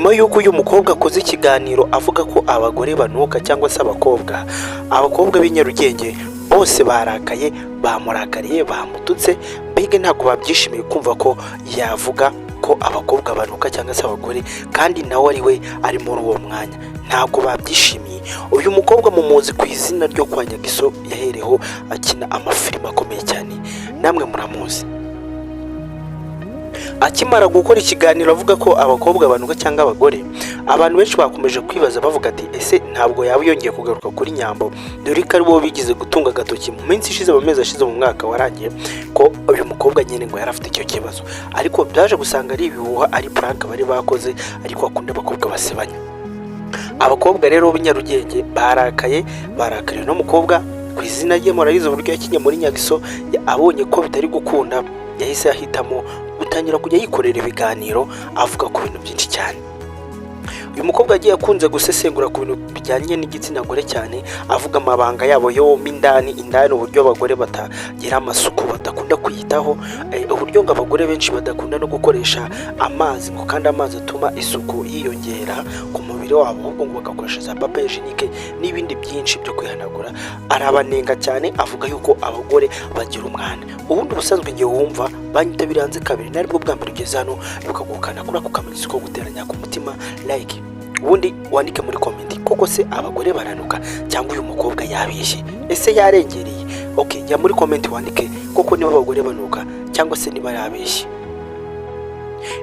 Nyuma y'uko uyu mukobwa akoze ikiganiro avuga ko abagore banuka cyangwa se abakobwa b'i Nyarugenge bose barakaye, bamurakariye, bamututse, mbega ntabwo babyishimiye kumva ko yavuga ko abakobwa banuka cyangwa se abagore, kandi nawe ari we ari muri uwo mwanya. Ntabwo babyishimiye. Uyu mukobwa mumuzi ku izina ryo kwa Nyagiso, yahereho akina amafilime akomeye cyane, namwe muramuzi. Akimara gukora ikiganiro avuga ko abakobwa banuka cyangwa abagore, abantu benshi bakomeje kwibaza bavuga ati: "Ese ntabwo yaba yongeye kugaruka kuri Nyambo?" Dore ko ari bo bigize gutunga agatoki mu minsi ishize, mu mezi ashize, mu mwaka warangiye, ko uyu mukobwa nyine ngo yari afite icyo kibazo. Ariko byaje gusanga ari ibihuha, ari prank bari bakoze, ariko akunda abakobwa basebanya. Abakobwa rero b'i Nyarugenge barakaye, barakariye n'umukobwa ku izina rye murabizi uburyo yakinnye muri Nyagiso. Abonye ko bitari gukunda, yahise ahitamo gutangira kujya yikorera ibiganiro avuga ku bintu byinshi cyane. Uyu mukobwa yagiye akunze gusesengura ku bintu bijyanye n'igitsina gore cyane, avuga amabanga yabo yo mo indani indani, uburyo abagore batagira amasuku, badakunda kwiyitaho, uburyo ngo abagore benshi badakunda no gukoresha amazi, ngo kandi amazi atuma isuku yiyongera ku mubiri wabo, ahubwo ngo bagakoresha za papier hygiénique n'ibindi byinshi byo kwihanagura. Arabanenga cyane, avuga yuko abagore bagira umwanda. Ubundi ubusanzwe ngiye wumva banyita biranze kabiri, nari bwo bwa mbere ugeze hano, bikagukana kuri ako kamenyetso ko guteranya ku mutima, like, ubundi wandike muri comment: koko se abagore baranuka cyangwa uyu mukobwa yabeshye? Ese yarengereye? Ok, jya muri comment wandike koko niba abagore banuka cyangwa se niba yabeshye.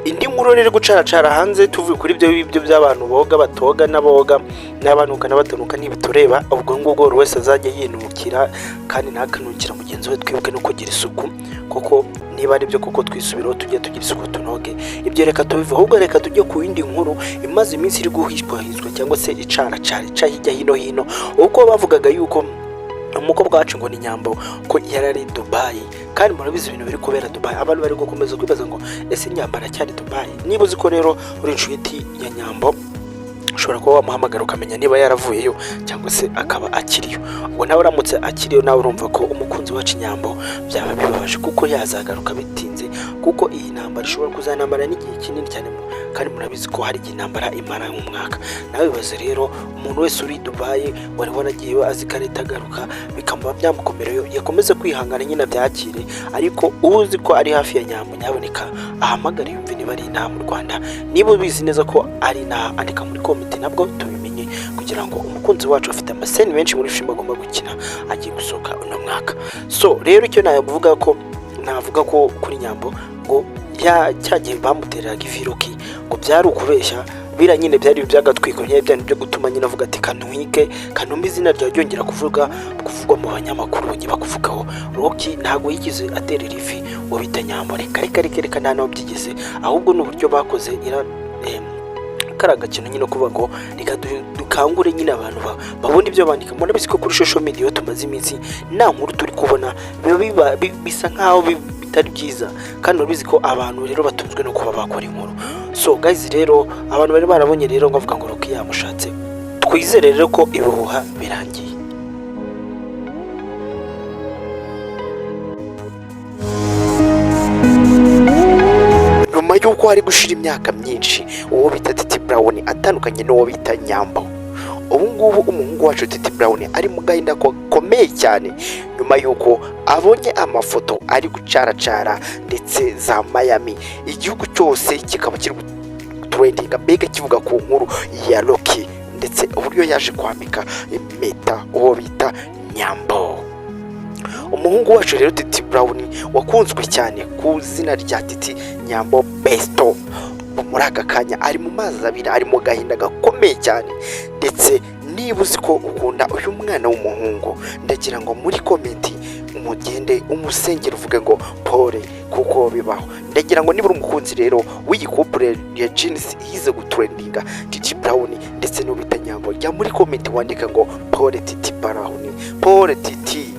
Indi nkuru rero gucaracara hanze, tuvuye kuri ibyo ngibyo by'abantu boga, batoga, n'aboga, n'abanuka n'abatanuka, ntibitureba. Ubwo ngubwo buri wese azajya yinukira kandi ntakanukira mugenzi we. Twibuke no kugira isuku kuko niba ari byo koko twisubiraho, tujye tugira isuku, tunoge. Ibyo reka tubive, ahubwo reka tujye ku yindi nkuru imaze iminsi iri guhishwahizwa cyangwa se icaracara ica hirya hino hino, uko bavugaga yuko umukobwa wacu ngo ni Nyambo ko yari ari Dubai. Kandi murabizi ibintu biri kubera Dubai, abantu bari gukomeza kwibaza ngo: "Ese Nyambo aracyari Dubai?" Niba uzi ko rero uri inshuti ya Nyambo, ushobora kuba wamuhamagara ukamenya niba yaravuyeyo cyangwa se akaba akiriyo. Ubwo nawe uramutse akiriyo, nawe urumva ko umukunzi wacu Nyambo byaba bibabaje, kuko yazagaruka bitinze, kuko iyi ntambara ishobora kuzanamara n'igihe kinini cyane, kandi murabizi ko hari igihe intambara imara nk'umwaka. Nawe bibaze rero, umuntu wese uri i Dubai wari waragiyeyo azi ko arahita agaruka, bikaba byamukomereyo, yakomeze kwihangana nyine abyakire. Ariko uzi ko ari hafi ya Nyambo, nyaboneka ahamagare yumve niba ari inaha mu Rwanda. Niba ubizi neza ko ari inaha, andika muri comment nabwo tubimenye, kugira ngo umukunzi wacu afite amascene menshi muri filime agomba gukina, agiye gusohoka uno mwaka. So rero icyo navuga ko navuga ko kuri Nyambo, ngo ya cya gihe bamutereraga ivi Rocky, ngo byari ukubeshya. Biriya nyine byari iby'agatwiko, byari byari byo gutuma nyine avuga ati: "Kantwike, kantumbe izina ryawe ryongera kuvugwa mu banyamakuru, bajye bakuvugaho." Rocky ntabwo yigeze aterera ivi ngo bita Nyambo, reka reka reka reka, nta naho byigeze. Ahubwo ni uburyo bakoze ira kari agakino nyine kuvuga ngo reka dukangure nyine abantu babone ibyo bandika. Murabizi ko kuri social media iyo tumaze iminsi nta nkuru turi kubona, biba bisa nkaho bitari byiza, kandi murabizi ko abantu rero batunzwe no kuba bakora inkuru. So guys, rero abantu bari barabonye rero ngo avuga ngo Rocky yamushatse, twizere rero ko ibihuha birangiye. Nyuma y'uko hari gushira imyaka myinshi uwo bita Titi Brown atandukanye n'uwo bita Nyambo, ubu ngubu umuhungu wacu Titi Brown ari mu gahinda gakomeye cyane, nyuma y'uko abonye amafoto ari gucaracara ndetse za Miami, igihugu cyose kikaba kiri gutrendinga, mbega kivuga ku nkuru ya Rocky ndetse uburyo yaje kwambika impeta uwo bita Nyambo. Umuhungu wacu rero Titi Brown wakunzwe cyane ku izina rya Titi Nyambo Besto, muri aka kanya ari mu mazi abira, ari mu gahinda gakomeye cyane. Ndetse niba uzi ko ukunda uyu mwana w'umuhungu, ndagira ngo muri comment umugende umusengere, uvuge ngo pole kuko bibaho. Ndagira ngo niba uri umukunzi rero w'iyi couple ya Genesis yize gutrendinga, Titi Brown ndetse n'ubita Nyambo, jya muri comment wandika ngo pole Titi Brown, pole Titi.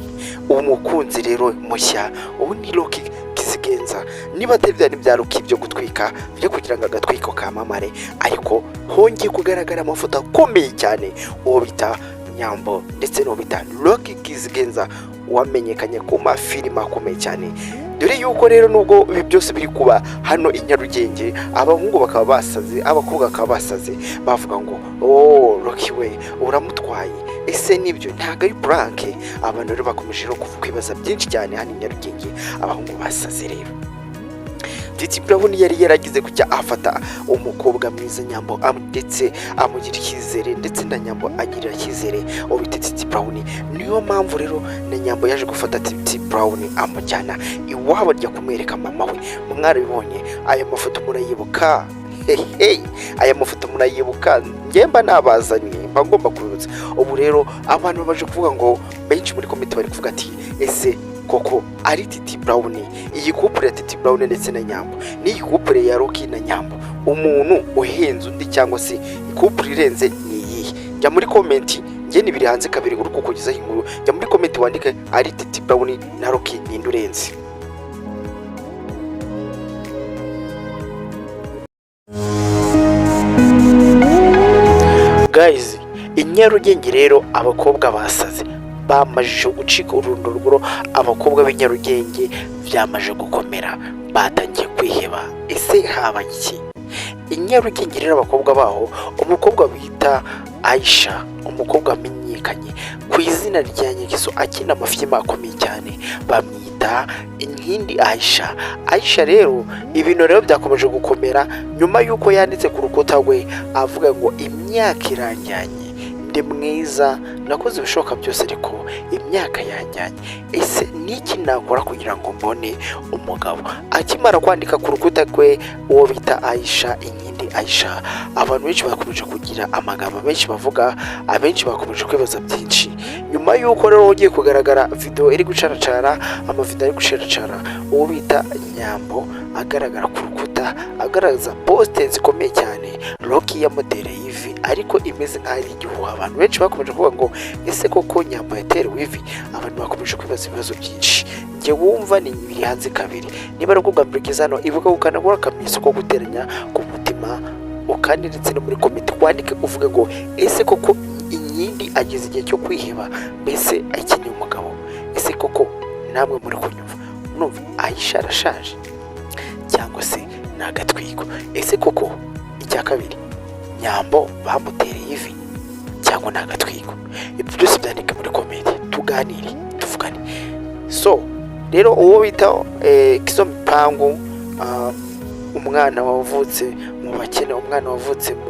Umukunzi rero mushya ubu ni Rocky Kizigenza. Niba atari bya bya Rocky byo gutwika, byo kugira ngo agatwiko kamamare, ariko hongeye kugaragara amafoto akomeye cyane, uwo bita Nyambo ndetse n'uwo bita Rocky Kizigenza wamenyekanye ku mafilime akomeye cyane. Dore yuko rero nubwo ibi byose biri kuba hano i Nyarugenge, abahungu bakaba basaze, abakobwa bakaba basaze, bavuga ngo oh, Rocky we uramutwaye, ese nibyo ntabwo ari prank? Abantu rero bakomeje rero kwibaza byinshi cyane hano i Nyarugenge, abahungu basaze. Rero Titi Brown yari yaragize kujya afata umukobwa mwiza Nyambo, ndetse amugira icyizere, ndetse na Nyambo agirira icyizere uwo bita Titi Brown. Niyo mpamvu rero na Nyambo yaje gufata Titi Brown amujyana iwabo, ajya kumwereka mama we. Mwarabibonye aya mafoto, murayibuka? Hehe, aya mafoto murayibuka? Njye mba nabazaniye, mba ngomba kubibutsa. Ubu rero abantu baje kuvuga ngo, benshi muri comment bari kuvuga ati: ese koko ari Titi Brown, iyi couple ya Titi Brown ndetse na Nyambo n'iyi couple ya Rocky na Nyambo, umuntu uhenze undi cyangwa se couple irenze ni iyihe? Jya muri comment, njye nibiri hanze kabiri uri kukugezaho inkuru. Jya muri comment wandike: ari Titi Brown na Rocky, ninde urenze? Guys, i Nyarugenge rero abakobwa basaze, bamajije gucika urunduruguro. Abakobwa b'i Nyarugenge byamaje gukomera, batangiye kwiheba. Ese habaye iki i Nyarugenge? Rero abakobwa baho, umukobwa bita Aisha, umukobwa wamenyekanye ku izina rya Nyagiso akina amafilime akomeye cyane, bamwita Inkindi Aisha. Aisha rero ibintu rero byakomeje gukomera nyuma y'uko yanditse ku rukuta rwe avuga ngo: imyaka iranjyanye, ndi mwiza, nakoze ibishoboka byose ariko imyaka yanjyanye, ese niki nakora kugira ngo mbone umugabo? Akimara kwandika ku rukuta rwe, uwo bita Aisha, Inkindi Aisha, abantu benshi bakomeje kugira amagambo menshi bavuga, abenshi bakomeje kwibaza byinshi. Nyuma y'uko rero ugiye kugaragara video iri gucaracara, amavideo ari gucaracara, uwo bita Nyambo agaragara ku rukuta agaragaza post zikomeye cyane, Rocky yamutereye ivi ariko imeze nk'aho ari igihuha. Abantu benshi bakomeje kuvuga ngo: ese koko Nyambo yaterewe ivi? Abantu bakomeje kwibaza ibibazo byinshi. Njye wumva ni biri hanze kabiri. Niba ari ubwo mbere ugeze hano, ibuka gukanda akamenyetso ko guteranya ku mutima, ukandi ndetse no muri comment wandike uvuge ngo: ese koko Inkindi ageze igihe cyo kwiheba? Mbese akeneye umugabo? Ese koko namwe muri kunyumva, numva Aisha arashaje cyangwa se ni agatwiko? Ese koko icya kabiri, Nyambo bamutereye ivi cyangwa ni agatwiko? Ibyo byose byandike muri comment, tuganire, tuvugane. So rero uwo bita Kizo Mipangu, umwana wavutse mu bakene, umwana wavutse mu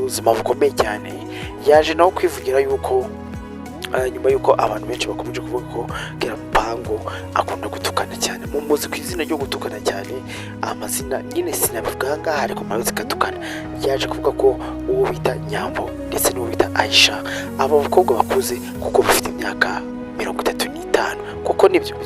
buzima bukomeye cyane, yaje nawe kwivugira yuko nyuma y'uko abantu benshi bakomeje kuvuga ko Kera Mupangu akunda gutukana cyane, mumuzi ku izina ryo gutukana cyane, amazina nyine sinabivuga aha ngaha ariko murabizi katukana, yaje kuvuga ko uwo bita Nyambo ndetse n'uwo bita Aisha, aba bakobwa bakuze kuko bafite imyaka 35, kuko nibyo.